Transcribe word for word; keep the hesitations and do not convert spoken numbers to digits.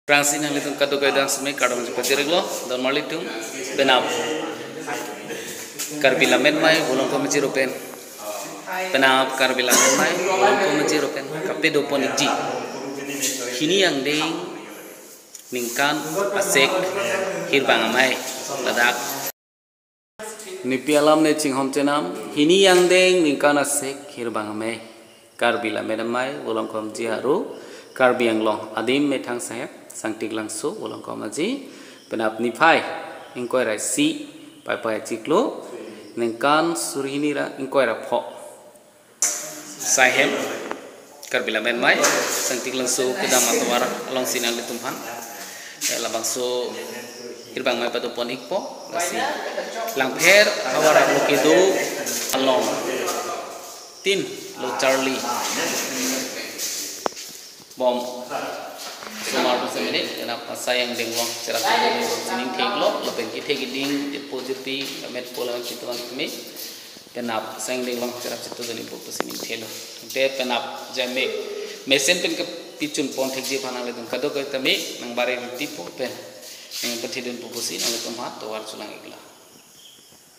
Prangsi nanglitum kadokave dang seme kardom chepati riklo, don marlitum, penap Karbi Lammet Amei Volongkom Aji pen, penap Karbi Lammet Amei Volongkom Aji pen kapadopon ikji. Hini angdeng ningkan asek hirbang amei, ladak nepi alam ne chinghon chenam, hini angdeng ningkan asek hirbang amei, Karbi Lammet Amei Volongkom Aji aru Karbi Anglong adim methang sahep Sangtik Langso Volongkom Aji, penap niphai ingkoi ra isi, Paipai achiklo, ningkan suri hini ra ingkoi ra pho, saihem Karbi Lammet Amei Sangtik Langso kedam atovar alongsi nanglitum aphan, eh, labangso hirbang amei padopon ikpo, lasi Langpher havar arlo kedo along tin lo charli bom osomar pu seme, penap asai angdeng along cherap chitudun ikpo pusi ningtheklo, lapen kethe keding, jirpo jirpi, lammet po lammet pito abang keme, penap asai angdeng along cherap chitudun ikpo pusi ningthelo. Te penap jamek mesen pen kepichun pon thekji aphan nanglitum kadokave tame nang bare riti po pen nang pathidun po pusi nanglitum aphan tovar cholang iklo.